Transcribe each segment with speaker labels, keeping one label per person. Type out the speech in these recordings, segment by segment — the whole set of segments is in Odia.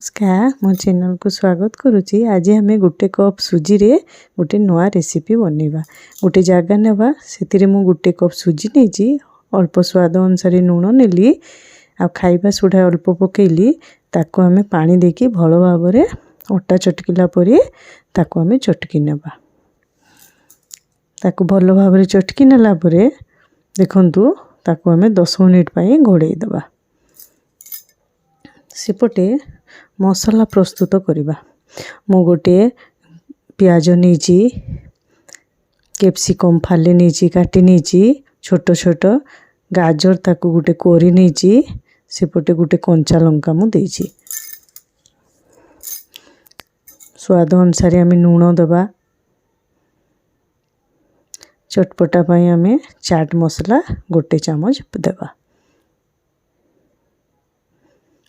Speaker 1: ନମସ୍କାର, ମୋ ଚ୍ୟାନେଲକୁ ସ୍ୱାଗତ କରୁଛି। ଆଜି ଆମେ ଗୋଟେ କପ୍ ସୁଜିରେ ଗୋଟେ ନୂଆ ରେସିପି ବନେଇବା। ଗୋଟେ ଜାଗା ନେବା, ସେଥିରେ ମୁଁ ଗୋଟେ କପ୍ ସୁଜି ନେଇଛି, ଅଳ୍ପ ସ୍ୱାଦ ଅନୁସାରେ ଲୁଣ ନେଲି ଆଉ ଖାଇବା ସୋଢ଼ା ଅଳ୍ପ ପକେଇଲି। ତାକୁ ଆମେ ପାଣି ଦେଇକି ଭଲ ଭାବରେ ଅଟା ଚଟକିଲା ପରି ତାକୁ ଆମେ ଚଟକି ନେବା। ତାକୁ ଭଲ ଭାବରେ ଚଟକି ନେଲା ପରେ ଦେଖନ୍ତୁ, ତାକୁ ଆମେ 10 ମିନିଟ୍ ପାଇଁ ଘୋଡ଼େଇ ଦେବା। ସେପଟେ ମସଲା ପ୍ରସ୍ତୁତ କରିବା। ମୁଁ ଗୋଟିଏ ପିଆଜ ନେଇଛି, କ୍ୟାପ୍ସିକମ୍ ଫାଲି ନେଇଛି, କାଟି ନେଇଛି ଛୋଟ ଛୋଟ, ଗାଜର ତାକୁ ଗୋଟେ କୋରି ନେଇଛି, ସେପଟେ ଗୋଟେ କଞ୍ଚା ଲଙ୍କା ମୁଁ ଦେଇଛି। ସ୍ୱାଦ ଅନୁସାରେ ଆମେ ଲୁଣ ଦେବା। ଚଟପଟା ପାଇଁ ଆମେ ଚାଟ୍ ମସଲା ଗୋଟେ ଚାମଚ ଦେବା।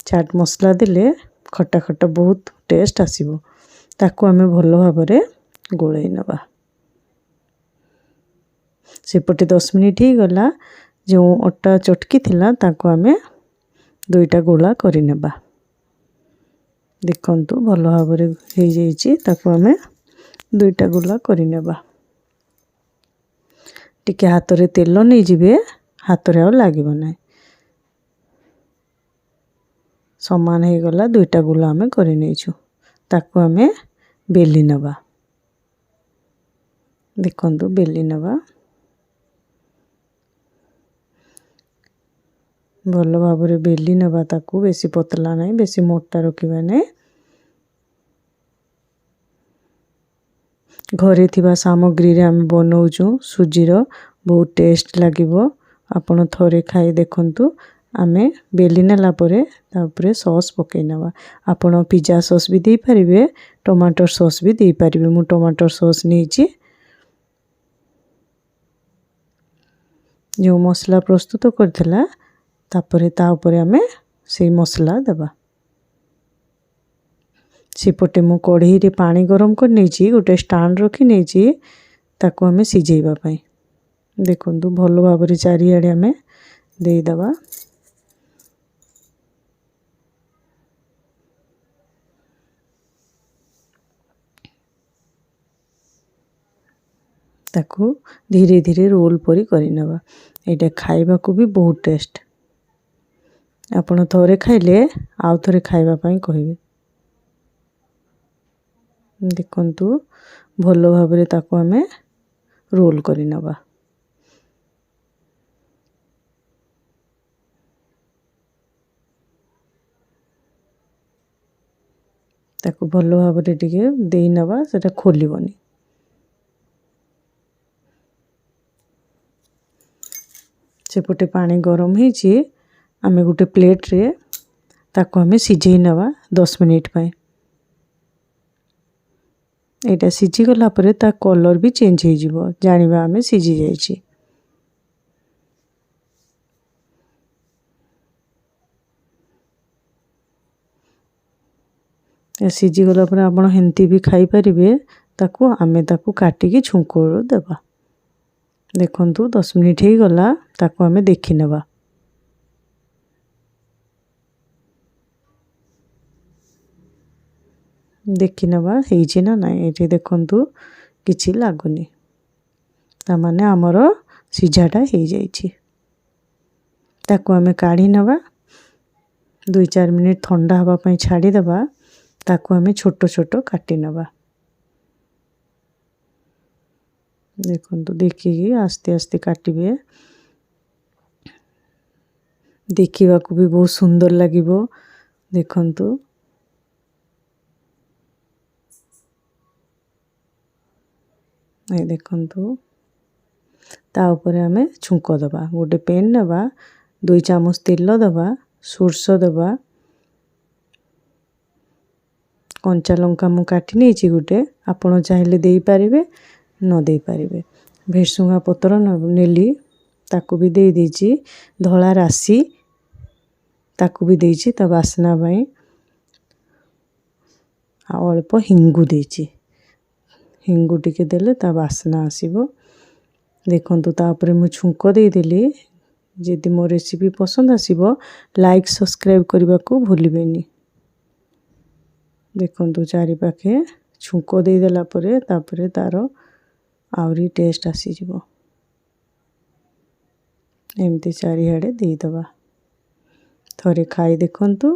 Speaker 1: ଚାଟ୍ ମସଲା ଦେଲେ ଖଟା ଖଟା ବହୁତ ଟେଷ୍ଟ ଆସିବ। ତାକୁ ଆମେ ଭଲ ଭାବରେ ଗୋଳେଇ ନେବା। ସେପଟେ 10 ମିନିଟ୍ ହେଇଗଲା, ଯେଉଁ ଅଟା ଚଟକି ଥିଲା ତାକୁ ଆମେ ଦୁଇଟା ଗୋଳା କରିନେବା। ଦେଖନ୍ତୁ, ଭଲ ଭାବରେ ହେଇଯାଇଛି। ତାକୁ ଆମେ ଦୁଇଟା ଗୋଳା କରିନେବା। ଟିକେ ହାତରେ ତେଲ ନେଇଯିବେ, ହାତରେ ଆଉ ଲାଗିବ ନାହିଁ। ସମାନ ହେଇଗଲା, ଦୁଇଟା ଗୁଲ ଆମେ କରିନେଇଛୁ। ତାକୁ ଆମେ ବେଲି ନେବା। ଦେଖନ୍ତୁ, ବେଲି ନେବା ଭଲ ଭାବରେ ବେଲି ନେବା ତାକୁ। ବେଶୀ ପତଲା ନାହିଁ, ବେଶୀ ମୋଟା ରଖିବା ନାହିଁ। ଘରେ ଥିବା ସାମଗ୍ରୀରେ ଆମେ ବନଉଛୁ ସୁଜିର, ବହୁତ ଟେଷ୍ଟ ଲାଗିବ। ଆପଣ ଥରେ ଖାଇ ଦେଖନ୍ତୁ। ଆମେ ବେଲି ନେଲା ପରେ ତା ଉପରେ ସସ୍ ପକାଇ ନେବା। ଆପଣ ପିଜା ସସ୍ ବି ଦେଇପାରିବେ, ଟମାଟୋ ସସ୍ ବି ଦେଇପାରିବେ। ମୁଁ ଟମାଟୋ ସସ୍ ନେଇଛି। ଯେଉଁ ମସଲା ପ୍ରସ୍ତୁତ କରିଥିଲା, ତାପରେ ତା ଉପରେ ଆମେ ସେଇ ମସଲା ଦେବା। ସେପଟେ ମୁଁ କଢ଼େଇରେ ପାଣି ଗରମ କରି ନେଇଛି, ଗୋଟେ ଷ୍ଟାଣ୍ଡ ରଖି ନେଇଛି ତାକୁ ଆମେ ସିଝେଇବା ପାଇଁ। ଦେଖନ୍ତୁ, ଭଲ ଭାବରେ ଚାରିଆଡ଼େ ଆମେ ଦେଇଦେବା। ତାକୁ ଧୀରେ ଧୀରେ ରୋଲ୍ ପରି କରିନେବା। ଏଇଟା ଖାଇବାକୁ ବି ବହୁତ ଟେଷ୍ଟ। ଆପଣ ଥରେ ଖାଇଲେ ଆଉ ଥରେ ଖାଇବା ପାଇଁ କହିବେ। ଦେଖନ୍ତୁ, ଭଲ ଭାବରେ ତାକୁ ଆମେ ରୋଲ୍ କରିନେବା। ତାକୁ ଭଲ ଭାବରେ ଟିକେ ଦେଇନେବା, ସେଟା ଖୋଲିବନି। ସେପଟେ ପାଣି ଗରମ ହେଇଛି, ଆମେ ଗୋଟେ ପ୍ଲେଟ୍ରେ ତାକୁ ଆମେ ସିଝେଇ ନେବା 10 ମିନିଟ୍ ପାଇଁ। ଏଇଟା ସିଝିଗଲା ପରେ ତା କଲର୍ ବି ଚେଞ୍ଜ ହେଇଯିବ, ଜାଣିବା ଆମେ ସିଝି ଯାଇଛି। ସିଝିଗଲା ପରେ ଆପଣ ହେମିତି ବି ଖାଇପାରିବେ ତାକୁ। ଆମେ ତାକୁ କାଟିକି ଛୁଙ୍କ ଦେବା। ଦେଖନ୍ତୁ, 10 ମିନିଟ୍ ହେଇଗଲା, ତାକୁ ଆମେ ଦେଖିନେବା। ଦେଖିନେବା ହେଇଛି ନା ନାହିଁ। ଏଇଠି ଦେଖନ୍ତୁ, କିଛି ଲାଗୁନି, ତାମାନେ ଆମର ସିଝାଟା ହେଇଯାଇଛି। ତାକୁ ଆମେ କାଢ଼ି ନେବା, 2-4 ମିନିଟ୍ ଥଣ୍ଡା ହେବା ପାଇଁ ଛାଡ଼ିଦେବା। ତାକୁ ଆମେ ଛୋଟ ଛୋଟ କାଟି ନେବା। ଦେଖନ୍ତୁ, ଦେଖିକି ଆସ୍ତେ ଆସ୍ତେ କାଟିବେ। ଦେଖିବାକୁ ବି ବହୁତ ସୁନ୍ଦର ଲାଗିବ। ଦେଖନ୍ତୁ, ଏ ଦେଖନ୍ତୁ, ତା ଉପରେ ଆମେ ଛୁଙ୍କ ଦେବା। ଗୋଟେ ପେନ୍ ନେବା, 2 ଚାମଚ ତେଲ ଦେବା, ସୋରିଷ ଦେବା। କଞ୍ଚା ଲଙ୍କା ମୁଁ କାଟି ନେଇଛି ଗୋଟେ, ଆପଣ ଚାହିଁଲେ ଦେଇପାରିବେ, ନ ଦେଇପାରିବେ। ଭେସୁଙ୍ଗା ପତ୍ର ନେଲି, ତାକୁ ବି ଦେଇ ଦେଇଛି। ଧଳା ରାଶି ତାକୁ ବି ଦେଇଛି ତା ବାସ୍ନା ପାଇଁ। ଆଉ ଅଳ୍ପ ହିଙ୍ଗୁ ଦେଇଛି। ହିଙ୍ଗୁ ଟିକେ ଦେଲେ ତା ବାସ୍ନା ଆସିବ। ଦେଖନ୍ତୁ, ତାପରେ ମୁଁ ଛୁଙ୍କ ଦେଇଦେଲି। ଯଦି ମୋ ରେସିପି ପସନ୍ଦ ଆସିବ, ଲାଇକ୍ ସବସ୍କ୍ରାଇବ୍ କରିବାକୁ ଭୁଲିବେନି। ଦେଖନ୍ତୁ, ଚାରିପାଖେ ଛୁଙ୍କ ଦେଇଦେଲା ପରେ ତାପରେ ତା'ର ଆହୁରି ଟେଷ୍ଟ ଆସିଯିବ। ଏମିତି ଚାରିଆଡ଼େ ଦେଇଦେବା। ଥରେ ଖାଇ ଦେଖନ୍ତୁ।